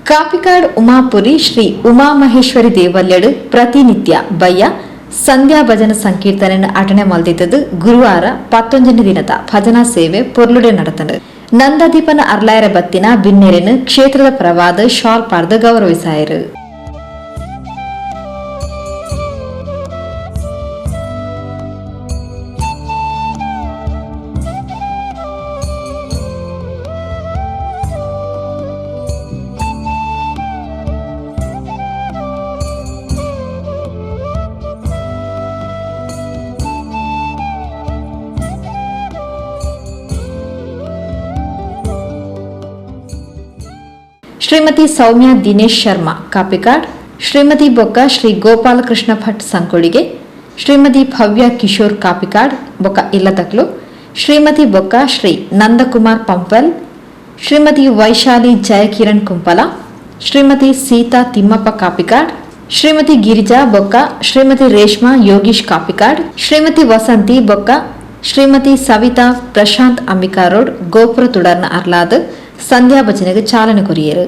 Kapikad Umapuri Shri Umamaheshwari ದೇವಲ್ಯಡು ಪ್ರತಿನಿತ್ಯ ಬಯ್ಯ ಸಂಧ್ಯಾ ಭಜನ ಸಂಕೀರ್ತನೆ ಅಟನೆ ಮಲ್ದಿತ್ತದು. ಗುರುವಾರ 19ನೇ ದಿನದ ಭಜನಾ ಸೇವೆ ಪೊರ್ಲುಡೆ ನಡತಂಡು. ನಂದಾದೀಪನ ಅರ್ಲಾಯರ ಬತ್ತಿನ ಬಿನ್ನೆರೆನ್ ಕ್ಷೇತ್ರದ ಪ್ರವಾದ ಶಾಲ್ ಪಾರ್ದ್ ಗೌರವಿಸಾಯರು. ಶ್ರೀಮತಿ ಸೌಮ್ಯ ದಿನೇಶ್ ಶರ್ಮಾ ಕಾಪಿಕಾಡ್, ಶ್ರೀಮತಿ ಬೊಕ್ಕ ಶ್ರೀ ಗೋಪಾಲಕೃಷ್ಣ ಭಟ್ ಸಂಕೊಳಿಗೆ, ಶ್ರೀಮತಿ ಭವ್ಯ ಕಿಶೋರ್ ಕಾಪಿಕಾಡ್ ಬೊಕ್ಕ ಇಲ್ಲತಕ್ಲು, ಶ್ರೀಮತಿ ಬೊಕ್ಕ ಶ್ರೀ ನಂದಕುಮಾರ್ ಪಂಪೆಲ್, ಶ್ರೀಮತಿ ವೈಶಾಲಿ ಜಯಕಿರಣ್ ಕುಂಪಲ, ಶ್ರೀಮತಿ ಸೀತಾ ತಿಮ್ಮಪ್ಪ ಕಾಪಿಕಾಡ್, ಶ್ರೀಮತಿ ಗಿರಿಜಾ ಬೊಕ್ಕ ಶ್ರೀಮತಿ ರೇಷ್ಮಾ ಯೋಗೀಶ್ ಕಾಪಿಕಾಡ್, ಶ್ರೀಮತಿ ವಸಂತಿ ಬೊಕ್ಕ ಶ್ರೀಮತಿ ಸವಿತಾ ಪ್ರಶಾಂತ್ ಅಂಬಿಕಾ ರೋಡ್ ಗೋಪುರ ತುಡರ್ನ ಅರ್ಲಾದ್ ಸಂಧ್ಯಾ ಭಜನೆಗೆ ಚಾಲನೆ ಕೊರಿಯರು.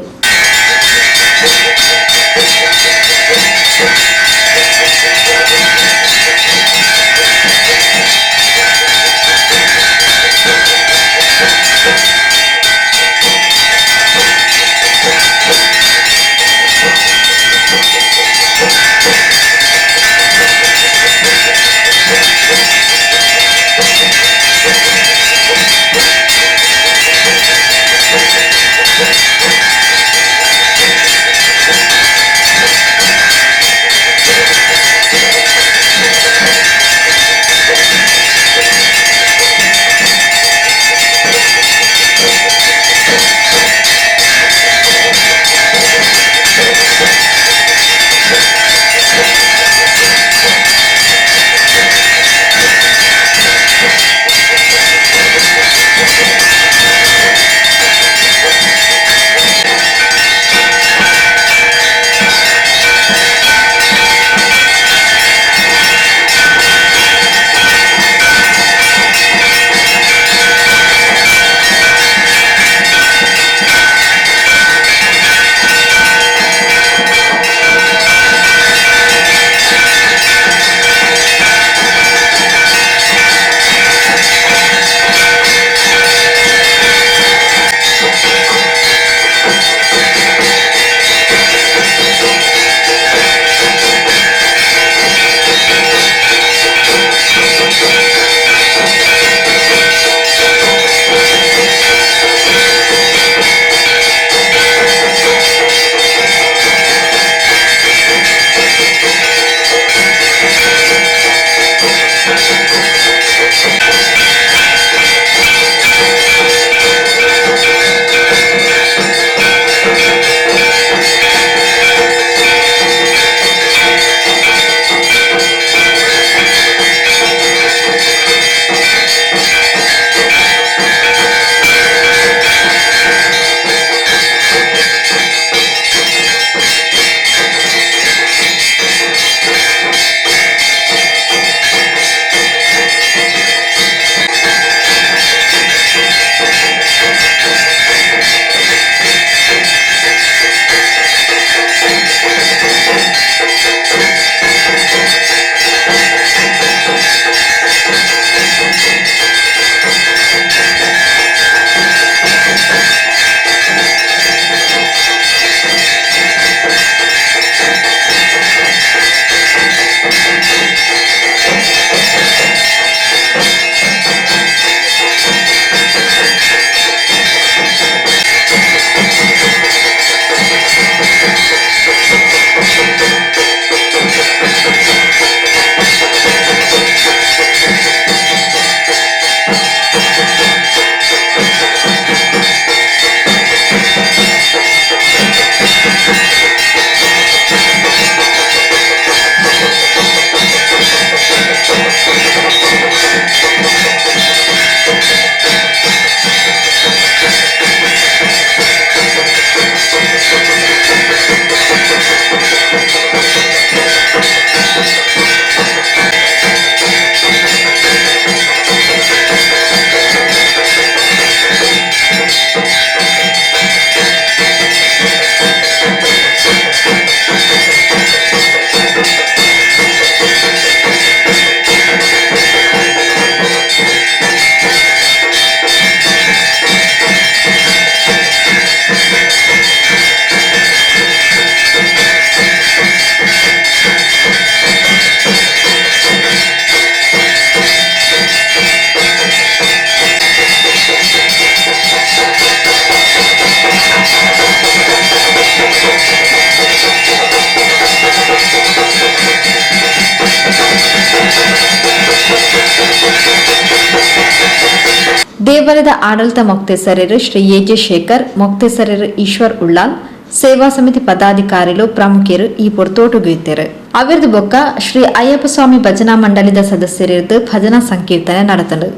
ದೇವರದ ಆಡಳಿತ ಮೊಕ್ತೇಸರರು ಶ್ರೀ ಎ ಜೆ ಶೇಖರ್, ಮೊಕ್ತೇಸರರು ಈಶ್ವರ್ ಉಳ್ಳಾಲ್, ಸೇವಾ ಸಮಿತಿ ಪದಾಧಿಕಾರಿಲು ಪ್ರಮುಖರು ಈ ಪೊರ್ತೋಟುಗಿತ್ತರು. ಅವಿರ್ದು ಬೊಕ್ಕ ಶ್ರೀ ಅಯ್ಯಪ್ಪ ಸ್ವಾಮಿ ಭಜನಾ ಮಂಡಳಿದ ಸದಸ್ಯರಿದ್ದು ಭಜನಾ ಸಂಕೀರ್ತನೆ ನಡೆತನು.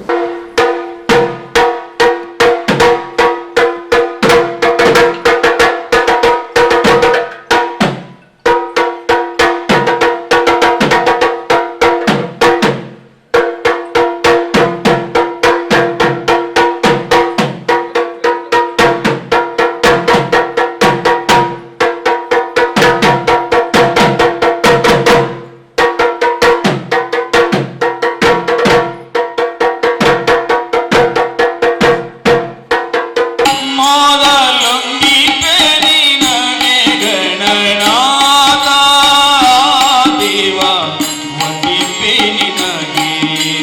ಮೊದಲೊಂದಿಪೆ ನಿನಗೆ ಗಣನಾಥ ದೇವ, ವಂದಿಪೆ ನಿನಗೆ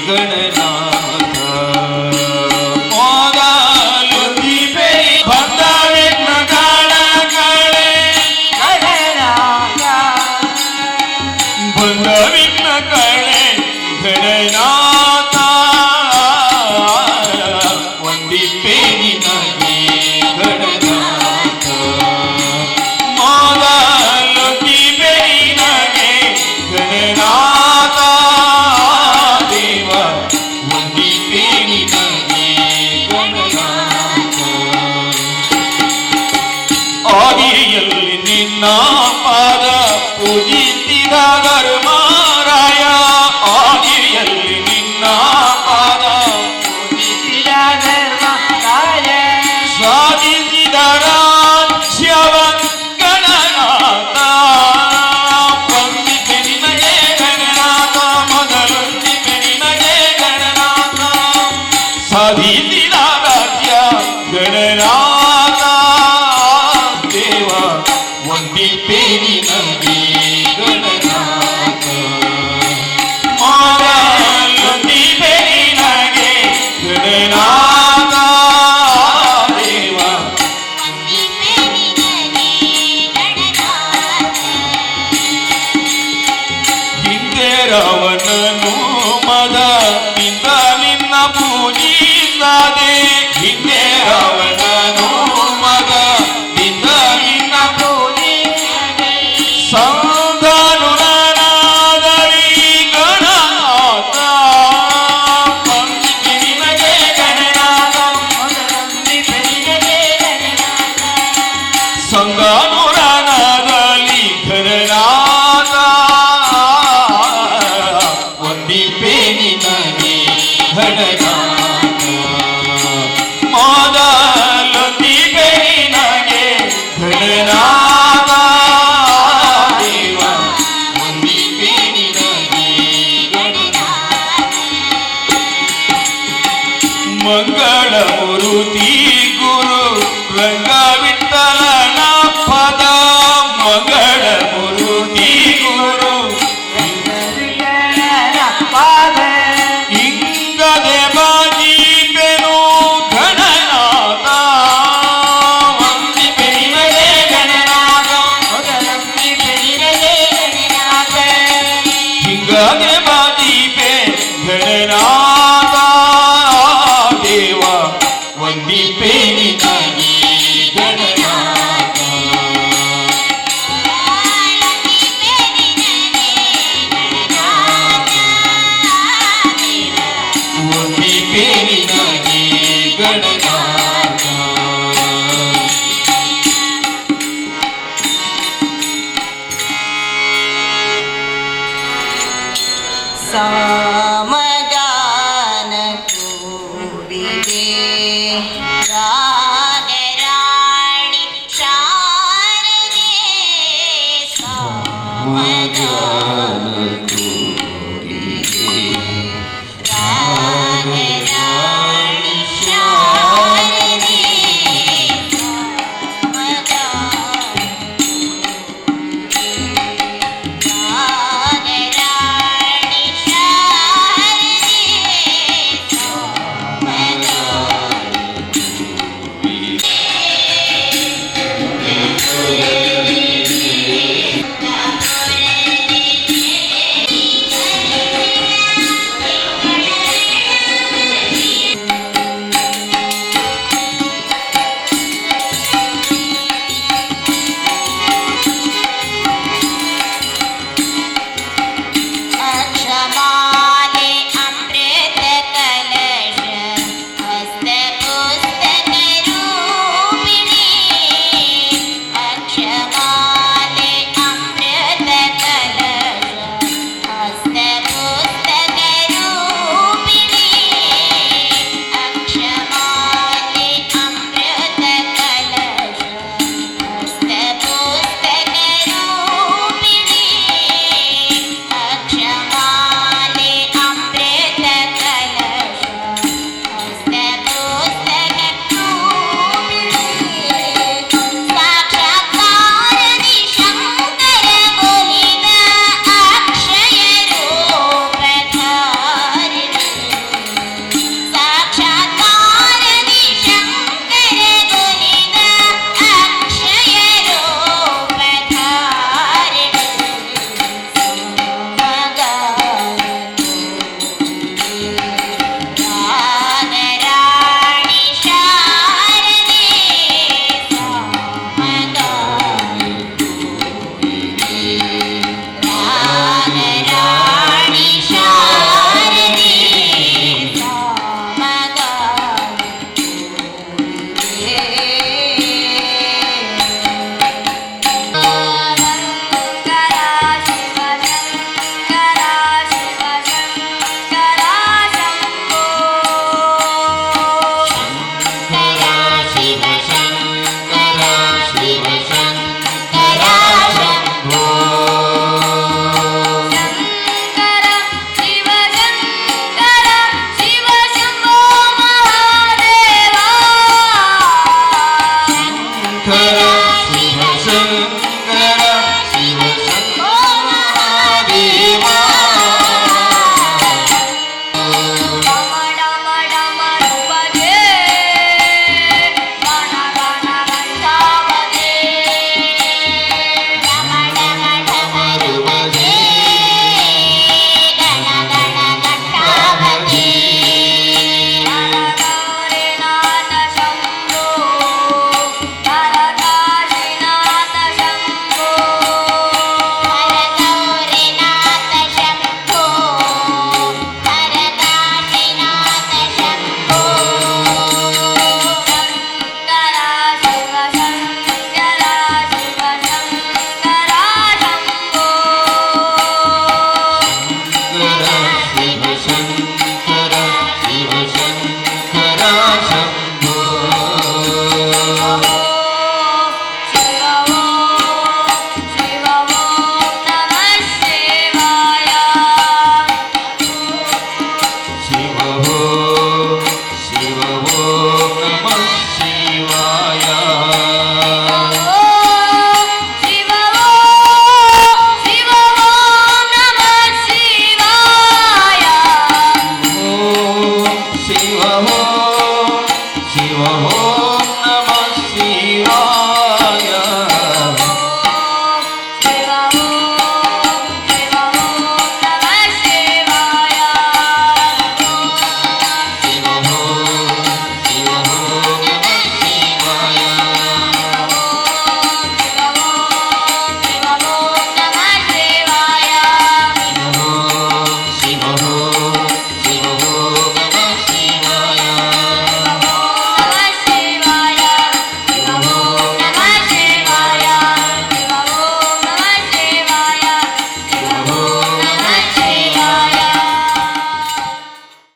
ಗಣನಾಥ. ಮೊದಲೊಂದಿಪೆ ಬಂದ ವಿಘ್ನಗಳ ಕಳೆ, ಬಂದ ವಿಘ್ನ ಕಳೆ ಗಣನಾಥ, ವಂದಿಪೆ ನಿನಗೆ ಗಣನಾಥ. ಮೊದಲೊಂದಿಪೆ ನಿನಗೆ ಗಣನಾಥ ದೇವ, ವಂದಿಪೆ ನಿನಗೆ ಗಣನಾಥ. ಆದಿಯಲ್ಲಿ ನಿನ್ನ ಪಾದ ಪೂಜಿಸಿದ ಧರ್ಮರಾಯ, ಆದಿಯಲ್ಲಿ ನಿನ್ನ ಪಾದ ಸಾಧಿಸಿದ ರಾಜ್ಯವ ಗಣನಾಥ, ವಂದಿಪೆ ನಿನಗೆ ಗಣನಾಥ. ಮೊದಲೊಂದಿಪೆ ನಿನಗೆ ಗಣನಾಥ, ಸಾಧಿಸಿದ ರಾಜ್ಯ ಗಣನಾಥ ದೇವ, ವಂದಿಪೆ ನಿನಗೆ ಗಣನಾಥ. ಮೊದಲೊಂದಿಪೆ ನಿನಗೆ ಗಣನಾಥ ದೇವ. ಹಿಂದೆ ರಾವಣನು ಮದ ನಿಂದ ನಿನ್ನ ಪೂಜಿಸದೆ, ಹಿಂದೆ ರಾವಣನು ಮದ ನಿಂದ ನಿನ್ನ ಸಂಧಾನು ನಾನಾದರಿ ಗಣನಾಥ, ವಂದಿಪೆ ನಿನಗೆ ಗಣನಾಥ. ಸಂಗಾನುರಾನದಲ್ಲಿ ಗಣನಾಥ, ವಂದಿಪೆ ನಿನಗೆ ಗಣನಾಥ. ಮೊದಲೊಂದಿಪೆ ನಿನಗೆ ಗಣನಾಥ ದೇವ, ವಂದಿಪೆ ನಿನಗೆ ಗಣನಾಥ. ಮಂಗಳ ಮೂರುತಿ ಗುರು ರಂಗ ವಿಠಲನ ಪದ, ಮಂಗಳ ಮೂರುತಿ ಗುರು ಇಂಗದೆ ಬಾಜಿಪೆನು ಗಣನಾಥ, ವಂದಿಪೆ ನಿನಗೆ ಗಣನಾಥ. ಹಿಂಗದೆ ಬಾಜಿಪೆ ಗಣನಾಥ ದೇವ, ವಂದಿಪೆ ನಿನಗೆ ಗಣನಾಥ. ವಂದಿಪೆ ನಿನಗೆ ಗಣನಾಥ.